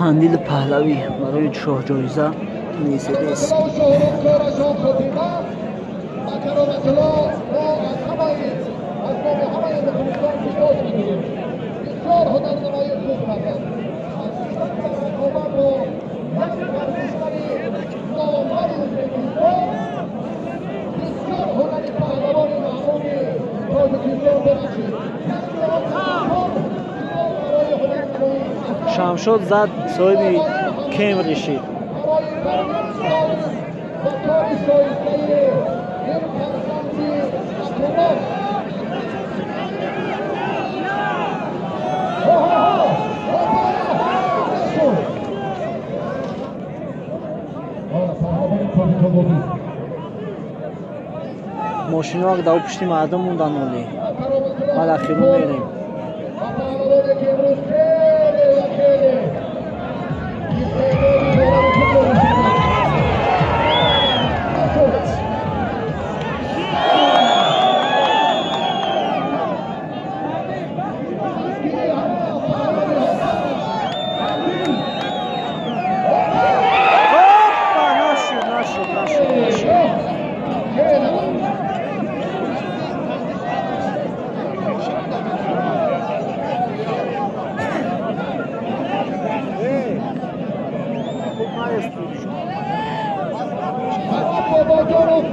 Қандили Паҳлавӣ барои шоҳҷоиза Мерседес. Шоҳрухкорашон хотима ва Кароматулло, мо аз ҳамаи, аз номи ҳамаи мухлисон сипос мегӯем. Бисёр ҳунарнамоии хуб карданд, хусусан дар рақобат бо як варзишгари номвари Ӯзбекистон. Бисёр ҳунари паҳлавони маъруфи Тоҷикистон бибахшид. Як ташаккур барои ҳунарнамоии Шамшод зад, соҳиби Кемри шид. Барои тарбияти солим ва кори шоистаи ин фарзанди Акрумов. Ҳо-ҳо-ҳо! Опа! Нашуд! Паҳлавони тоҷикободӣ. Мошиноак дар пушти мардум мондан олӣ. Баъд ахиру мерем. Ва паҳлавоне, ки имрӯз хеле ва хеле истеъдоди болои худро нишон дод. Нашуд. Дастгири ҳама паҳлавиҳо. Опа, нашуд, нашуд, нашуд, нашуд. Хеле. Мурод Бобоҷонов,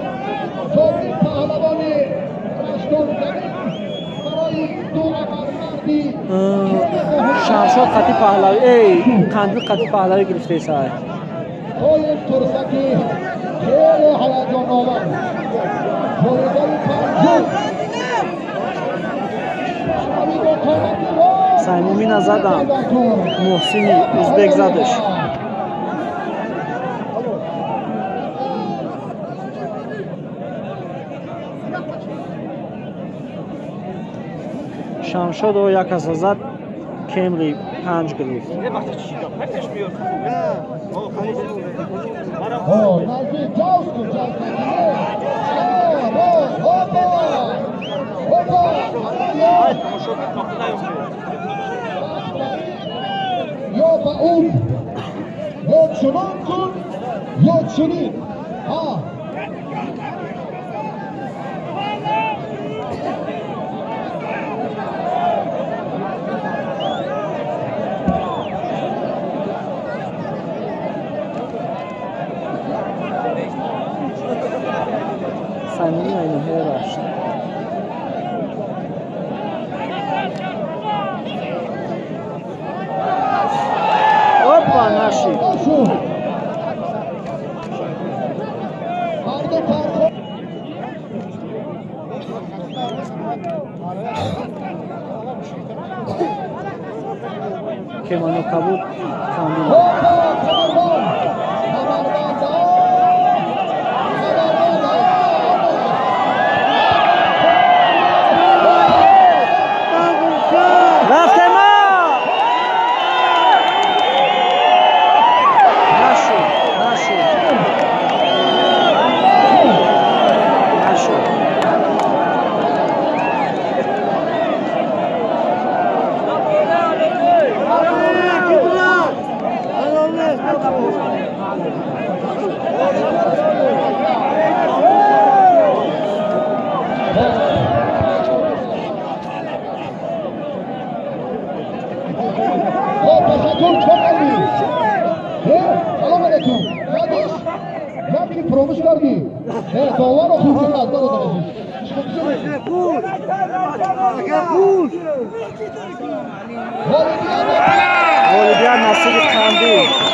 собиқ паҳлавони Раштонзамин, барои ду абармарди. Шамшод қати Паҳлавӣ, эй, Қандил қати Паҳлавӣ гирифтесай. Тои турсаки хеле ҳаяҷоновар, ҷоизаи панҷум, паҳлавӣ бо қомати рост. Саймумина задам, Муҳсини узбек задаш. Шамшодо як каса зад, Кемри панҷ гирифт. Наздик ҷавз кун, ҷавз Опа! Опа! Ё ба ун, ё чунон кун, ё чунин. Ҳа. Саймумина иноҳия Рашт. Опа, нашид. Нашуд. Ҳарду пархо. Кемоно кабуд Қандил. Опа! Камарбанд! Камарбанд! Камарбанд! Рафтема, нашуд, нашуд, нашуд. Хоб, ташаккур, чӣ кардӣ? Салом алейкум. Задиш? Яки фуромӯш кардӣ. Доварро хуб диққат, бародар азиз. Ғолибият Ғолибият насиби Қандил.